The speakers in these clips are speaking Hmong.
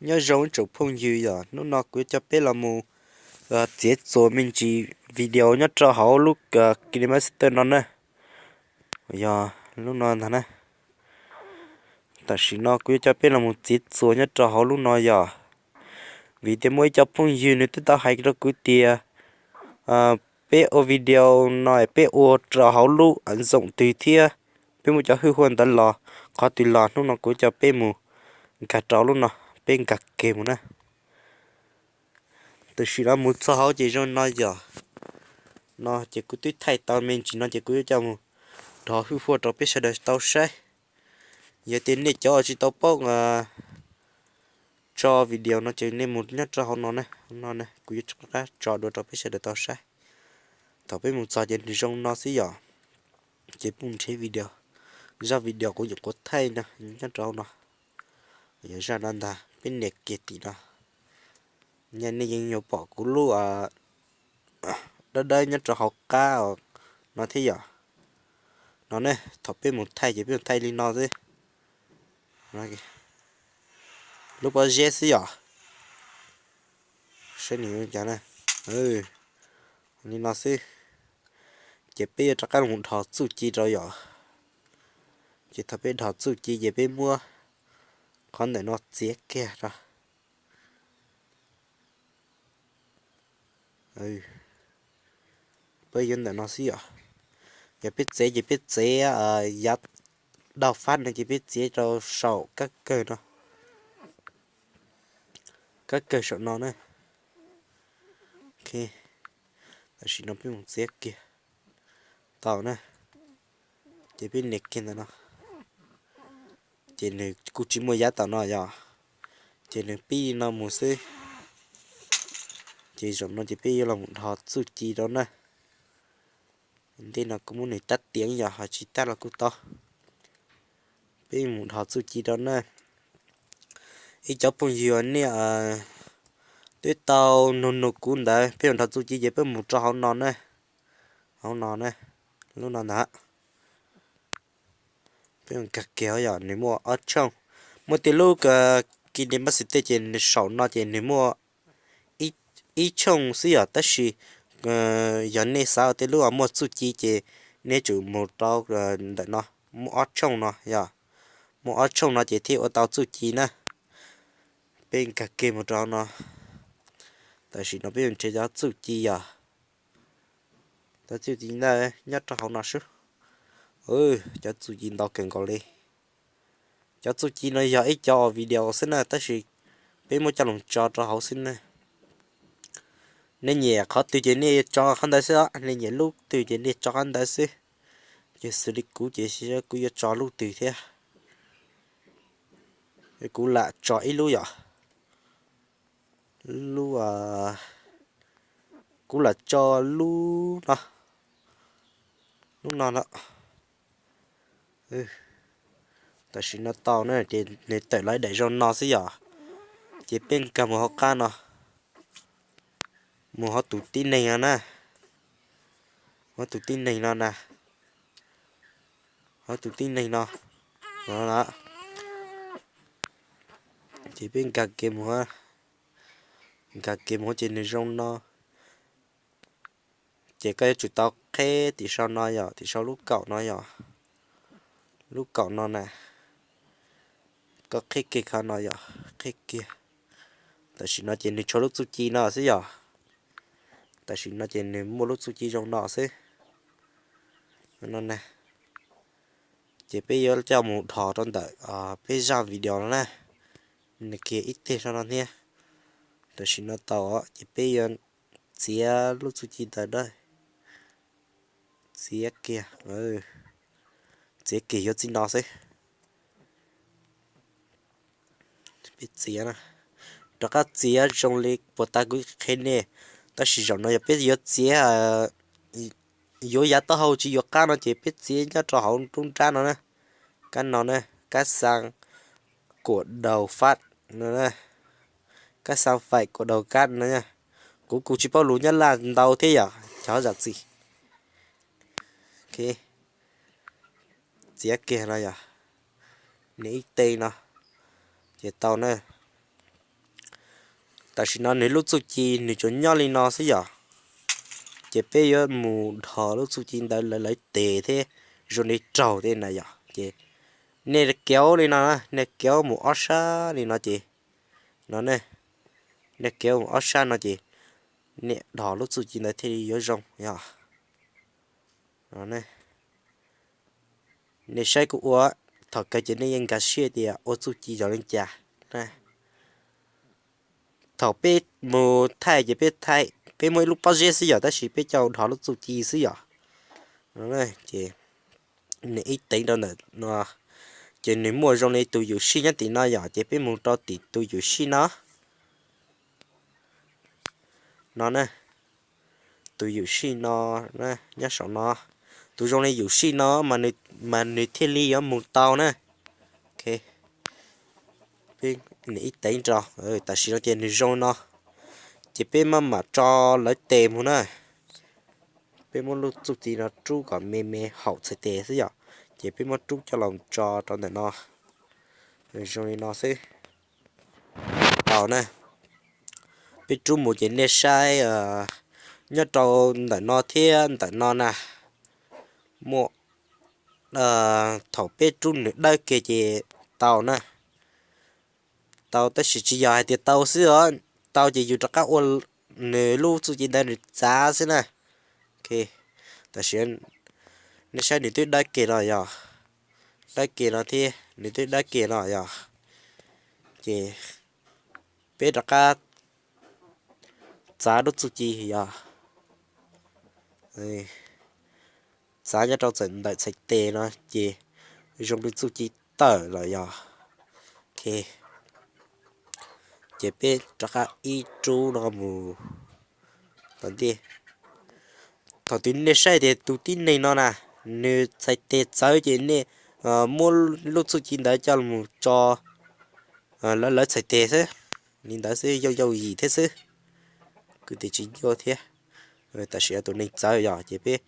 Nyob zoo ib tsoom phooj ywg, yog hnub no kuv yuav coj peb los mus txiav txuas me ntsis video nyob rau hauv lub KineMaster no na. Yog lub no ntag na. Tam sim no kuv yuav coj peb los mus txiav txuas nyob rau hauv lub no yog vim tias muaj ib co phooj ywg nws twb tau hais rau kuv tias peb ua video no peb ua rau hauv lub ntxoom twg thiab peb muaj cov hwj huaj ntawd los qhov twg los, hnub no kuv coj peb mus nkag rau lub no, peb nkag kiag mus na. Tam sim no mus txog hauv ces zoo no yog, no ces kuv twb thaij tau me ntsis no ces kuv yuav coj mus dhos hwj huaj rau peb sawv daws tau saib. Yog tias nej cov tsis tau paub tso video no ces nej mus nyob rau hauv no na, no na kuv yuav rov qab tso dua rau peb sawv daws tau saib. Thaum peb mus txog ces nws zoo no xwb yom, ces peb mus nrhiav video, zaj video kuv nyuam qhuav thaij no nyob rau hauv no. Yog zaj no ntag, peb nias kiag tim no, nej yeej yuav pom kuv lub dawb dawb nyob rau hauv qab no thiab yom. No ne, thaum peb mus thaij ces peb mus thaij li no xwb, lub pob zeb xwb yom. Saib nws cas na, li no xwb. Ces peb yuav rov qab mus dhos txuj ci rau yom. Ces thaum peb dhos txuj ci ces peb muab qhov ntawm no txiav kiag rau. Peb yuav ntawm no xwb yom. Yog peb txiav ces peb txiav yav dau fab no ces peb txiav rau saum kab kawg no, kab kawg saum no na. Tam sim no peb mus txiav kiag tau na, ces peb nias kiag ntawm no, ces nws kuj tsis muaj yav tom no yom, ces nws pib li no mus xwb. Ces zaum no ces peb yuav los mus dhos txuj ci rau na. Ntej no kuv muab nws tab tiav yom, ho tsis tab los kuj tau. Peb mus dhos txuj ci rau na. Ib cov phooj ywg nej twb tau nug nug kuv ntawd, peb mus dhos txuj ci ces peb mus rau hauv no na, hauv no na, lub no ntag. Peb mus nkag kiag yom, nws muaj ob tshooj. Muaj tej lub KineMaster ces nws saum no ces nws muaj ib tshooj xwb yom, tab sis yog nej xav ua tej lub muaj txuj ci ces nej tsum mus rau ntawm no, muaj ob tshooj no yom, muaj ob tshooj no ces thiaj ua tau txuj ci na. Peb nkag kiag mus rau no, tam sim no peb yuav nrhiav cov txuj ci yom. Cov txuj ci ntawd nyob rau hauv no xwb. Cov txuj ci ntau kawg nkaus li. Cov txuj ci no yog ib co video xwb na, tab sis peb muab coj los tso rau hauv xwb na. Nej nyiam qhov twg ces nej tso qhov ntawd xwb os, nej nyiam lub twg ces nej tso qhov ntawd xwb. Ces xws li kuv ces kuv yuav tso lub twg thiab. Kuv lam tso ib lub yom. Lub, kuv lam tso lub no, lub no no. Tam sim no tau na, ces nws tawm los daim zoo no xwb yom. Ces peb nkag mus hauv qab no, mus hauv tus tib neeg no na, hauv tus tib neeg no na, hauv tus tib neeg no, no. Ces peb nkag kiag mus, nkag kiag mus ces nws zoo no. Ces koj yuav tsum tau qheb tim sau no yom, tim sau lub kaum no yom, lub kaum no na. Koj qheb kiag qhov no yom, qheb kiag. Tam sim no ces nws tshuav lub txuj ci no xwb yom. Tam sim no ces nws muaj lub txuj ci zoo no xwb. Ces peb yuav coj mus dhos rau ntawm peb zaj video no na. Nws kiag ib teg sau no thiab. Tam sim no tau, ces peb yuav txiav lub txuj ci ntawd na. Txiav kiag, txiav kiag yuav txij no xwb. Peb txiav, rov qab txiav zoo li puas tas kuv qhia nej. Tab sis zaum no yog peb yuav txiav, yuav yav taub hau tsis yuav qab no ces peb txiav nyob rau hauv lub nrab no na. Kab no na, kab xaa kuam daus fab no, kab xaa faim kuam daus kab no. Kuv kuj tsis paub lus Nyab Laj ntau thiab yom, thov zam txim. Txiav kiag no yom, nws ib teg no, ces tau na. Tam sim no nws lub txuj ci nws tsuas nyob li no xwb yom. Ces peb yuav mus dhos lub txuj ci ntawd lawv lawv tes thiab zoo li raug tej na yom. Ces nej kev li no, nej kev mus ob sab li no ces, no ne, nej kev mus ob sab no ces nej dhos lub txuj ci ntawd thiaj li yuav zoo yom. Nej saib kuv ua, thaum kawg ces nej yeej nkag siab tias ua txuj ci zoo li cas. Thaum peb mus thaij ces peb thaij, peb muaj ib lub pob zeb xwb yom, tab sis peb coj dhos lub txuj ci xwb yom. Ces nws ib teev rau ntawm no, ces nws muaj zoo li tus yum sij nyob tim no yom, ces peb mus rau tim tus yum sij no. No na, tus yum sij no, nyob saum no, tus zoo li yum sij no mas nws thiaj li yuav mus tau na. Nws ib teev rau, tam sim no ces nws zoo no, ces peb maj mam tso lawv tes mus na. Peb muab lub txuj ci no rub kom me me haum txhais tes xwb yom, ces peb muab rub coj los tso rau ntawm no, zoo li no xwb. Tau na, peb rub mus ces nej saib, nyob rau ntawm no thiab ntawm no na, muaj, thaum peb rub nws dawb kiag ces tau na. Tau tab sis tsis yog hais tias tau xwb os, tau ces yus rov qab ua nws lub txuj ci ntawd nws txav xwb na. Tam sim nej saib nws twb dawb kiag no yog, dawb kiag no thiab nws twb dawb kiag no yog, ces peb rov qab txav lub txuj ci yog, txav nyob rau txawm ntawm txhais tes no ces zoo li txuj ci tawm lawm yog. Ces peb rov qab ib rub no mus tom ntej. Thaum twg nej saib tias tus tib neeg no na, nws txhais tes txawv ces nej muab lub txuj ci ntawd coj mus tso lawv lawv txhais tes xwb. Li ntawd xwb, yooj yooj yim thiab xwb, kwv tij tsis ncua thiab. Tam sim no tus neeg txawv yog ces peb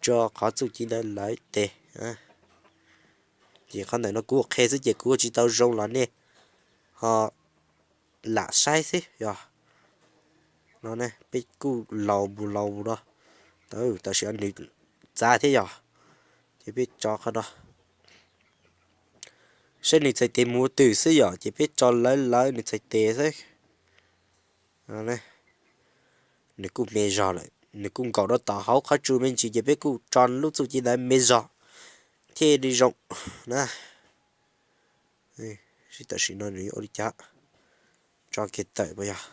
tso qhov txuj ci ntawd lawv tes. Ces qhov ntawm no kuv qhia xwb ces kuv tsis tau zoo los nej ho lam saib xwb yog. No peb kuj laus mus laus mus no, tam sim no nws txav thiab yog, ces peb tso qhov no saib nws txhais tes mus twg xwb yom, ces peb tso lawv lawv nws txhais tes xwb. Nws kuj me zog lawm, nws kuj nkaum rau tom hauv qhov tsua me ntsis ces peb kuj tso lub txuj ci ntawd me zog thiaj li zoo na. Tam sim no nws yuav ua li cas, tso kiag tawm puas yog?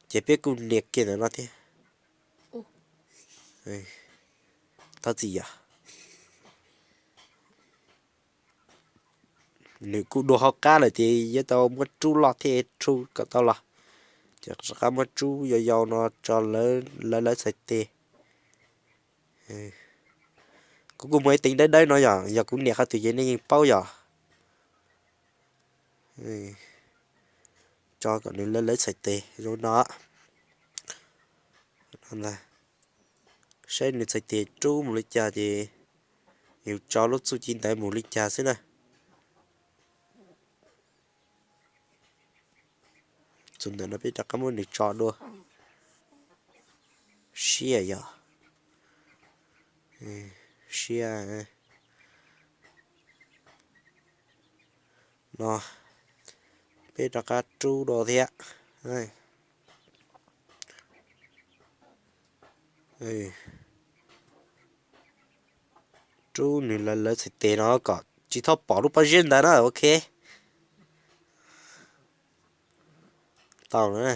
Ces peb kuj nias kiag ntawm no thiab. Thov txim yog, nws kuj dua hauv qab lawm ces yuav tau muab rub loj thiaj rub kom tau los. Ces rov qab muab rub yau yau no tso lawv lawv txhais tes. Kuv kuj muaj ib teev dawb dawb no yog, yog kuv nias qhov twg ces nej yeej paub yog. Tso kom nws lawv lawv txhais tes zoo no. Saib nws txhais tes rub mus li cas ces yus tso lub txuj ci ntawd mus li cas xwb na. Txug ntawm no peb rov qab muab nws tso dua. Siab yog, siab no, peb rov qab rub dua thiab. Rub nws lawv lawv txhais tes no kom tsis txhob pom lub pob zeb ntawd na, ok. Tau na.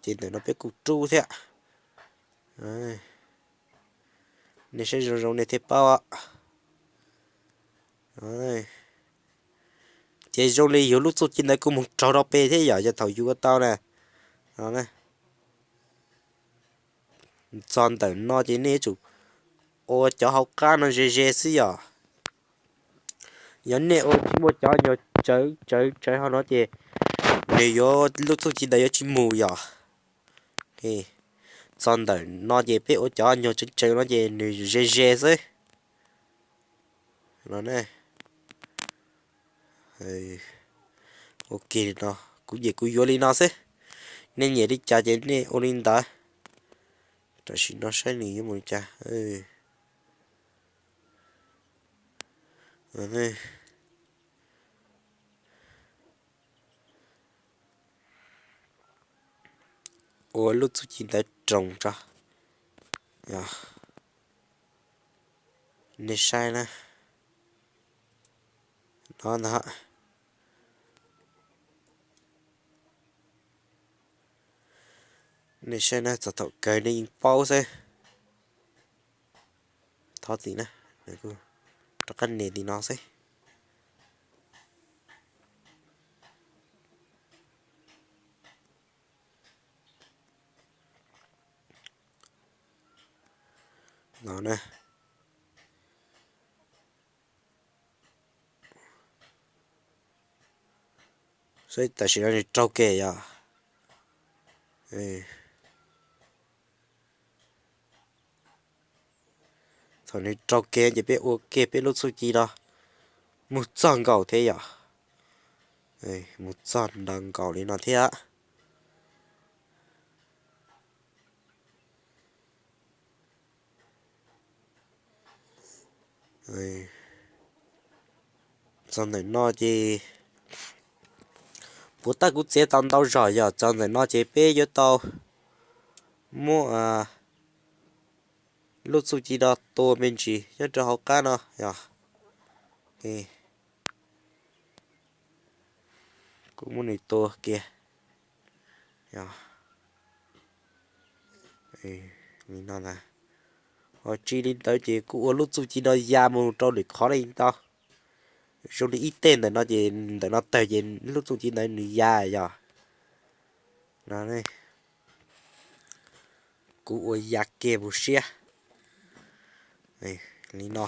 Ces ntawm no peb kuj rub thiab. Nej saib zoo zoo nej thiaj paub. Ces zoo li yus lub txuj ci ntawd kuj mus raug rau pem thiab yom, yog thaum yus ua tau na. Txog ntawm no ces nej yuav tsum ua cov hauv qab no ze ze xwb yom. Yog nej ua tsis muaj cov nyuag tsawv tsawv tsawv hauv no ces nws yuav lub txuj ci ntawd yuav tsis mus yom. Txog ntawm no ces peb ua cov nyuag tsawv tsawv no ces nws ze ze xwb. No ne, Ok li no, kuv nyiam kuv yuav li no xwb. Nej nyiam li cas ces nej ua li ntawd. Tam sim no saib nws yuav mus li cas. Ua lub txuj ci ntawd roos tso. Nej saib na, no ntag. Nej saib na, txog thaum kawg nej yeej paub xwb. Thov txim na, rov qab nias tim no xwb. No na. Saib tam sim no nws raug ke yog. Thaum nws raug ke ces peb ua kiag peb lub txuj ci no mus txog nkaus thiab yom. Mus txog nraud nkaus li no thiab. Txog ntawm no ces puas tab kuv txiav tau ntau zog yog txog ntawm no ces peb yuav tau muab lub txuj ci no tua me ntsis nyob rau hauv qab no yog. Kuv muab nws tua kiag. Ho tsis li ntawd ces kuv ua lub txuj ci no ya mus rau lwm qhov li ntau. Zoo li ib teg ntawm no ces ntawm no tawg ces lub txuj ci ntawd nws ya yog. Kuv ua ya kiag mus siab li no.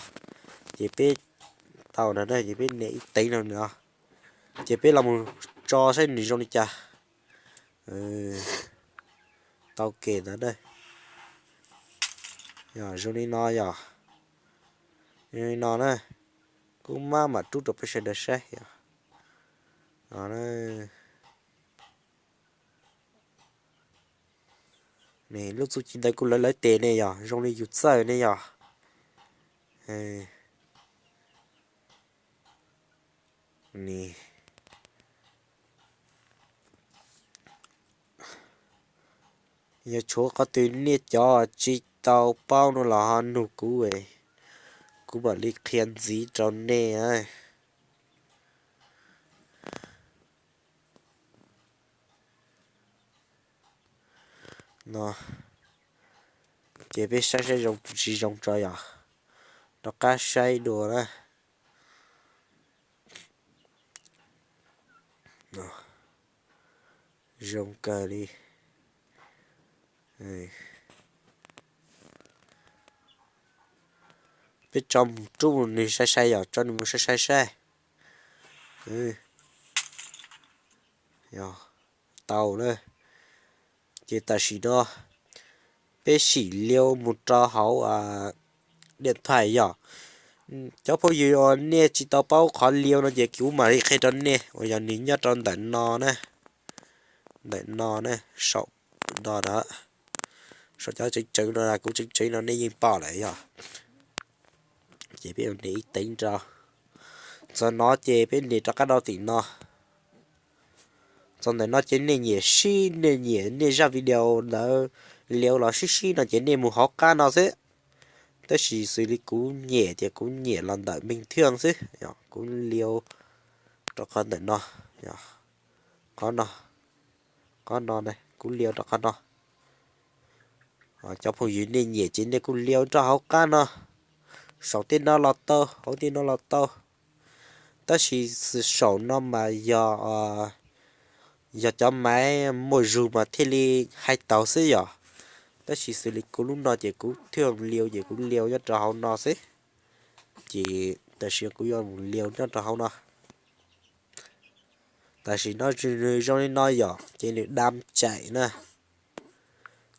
Ces peb tau no ces peb nias ib teev no no, ces peb los mus tso saib nws zoo li cas. Tau ke ntawd na. Zoo li no yog. Zoo li no na. Kuv maj mam rub rau peb sawv daws saib yog. Lub txuj ci ntawd kuj lawv lawv tes ne yog, zoo li yus txawj ne yog. Yog tshuav qhov twg nej cov tsis tau paub no los ho nug kuv, kuv mam li qhia ntxiv rau nej. No ces peb saib saib zoo tsis zoo tso yog, rov qab saib dua na. Zoo kawg li. Peb tso mus rub nws sai sai yom, tso nws mus sai sai saib. Tau na. Ces tam sim no peb sim liu mus rau hauv diam thais yom. Cov phooj ywg uas nej tsis tau paub qhov liu no ces kuv mam li qhia rau nej uas yog nws nyob rau ntawm no na. Ntawm no na, saum no na, saum cov tseev tseev no, kuv tseev tseev no nej yeej pom lawm yog. Ces peb nias ib teev rau. Txog no ces peb nias rov qab rau tim no. Txog ntawm no ces nej nyiam sib, nej nyiam nej zaj video ntawd liu los sib sib no ces nej mus hauv qab no xwb. Tab sis xws li kuv nyiam ces kuv nyiam los ntawm bình thường xwb, kuv liu rau qhov ntawm no, qhov no, qhov no kuv liu rau qhov no. Cov phooj ywg nej nyiam ces nej kuj liu rau hauv qab no, saum tej no los tau, hauv tej no los tau. Tab sis saum no mas yog, yog cov maiv muaj zug mas thiaj li hais taus xwb yom. Tab sis xws li kuv lub no ces kuv thiaj liu ces kuv liu nyob rau hauv no xwb. Ces tam sim kuv yuav mus liu nyob rau hauv no. Tam sim no nws zoo li no yom, ces nws dam caim na.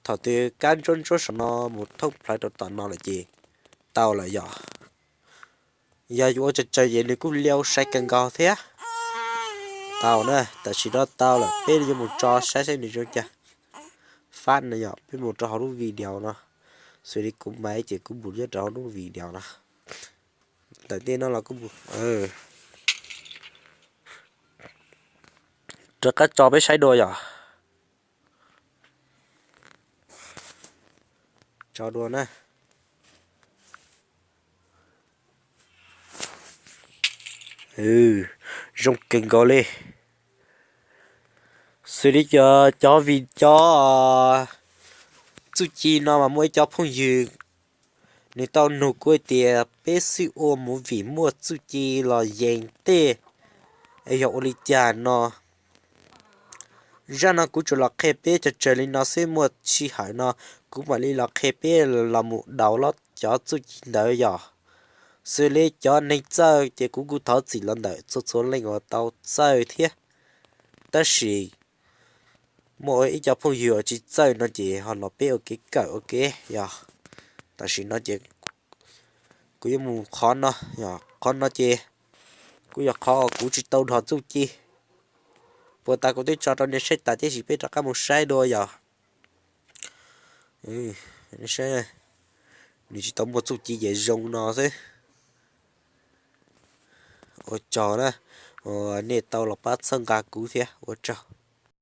Thaum twg kab ntsuab ntsuab saum no mus thoob plaws rau tom no lawm ces tau lawm yom. Yog yus ua tsawg tsawg ces nws kuj liu sai kawg nkaus thiab. Tau na, tam sim no tau lawm, peb yuav mus tso saib saib nws zoo cas. Fab no yog peb mus rau hauv lub video no, xws li kuv maiv ces kuv mus nyob rau hauv lub video no. Ntawm tej no los kuv mus rov qab tso peb saib dua yom. Tso dua na. Zoo kawg nkaus li. Xws li cov, cov vim cov txuj ci no mas muaj ib co phooj ywg nws tau nug kuv hais tias peb xij ua movie muaj txuj ci los yees tej, es yog ua li cas no. Zaj no kuv tsuas los qhia peb tsawg tsawg li no xwb, muaj sij hawm no kuv mam li los qhia peb los mus download cov txuj ci ntawd yom. Xws li cov neeg txawj ces kuv kuj thov txim los ntawm txhua txhua leej uas tau txawj thiab. Tab sis muaj ib co phooj ywg uas tsis txawj no ces ho los peb ua kev kawm ua ke yom. Tam sim no ces kuv yuav mus qhov no, qhov no ces kuj yog qhov uas kuv tsis tau dhos txuj ci. Puas tas kuv twb tso rau nej saib tas, tiam sis peb rov qab mus saib dua yom. Saib, nws tsis tau muaj txuj ci ces zoo no xwb. Ua tsaug na, uas nej tau los pab txhawb nqa kuv thiab, ua tsaug.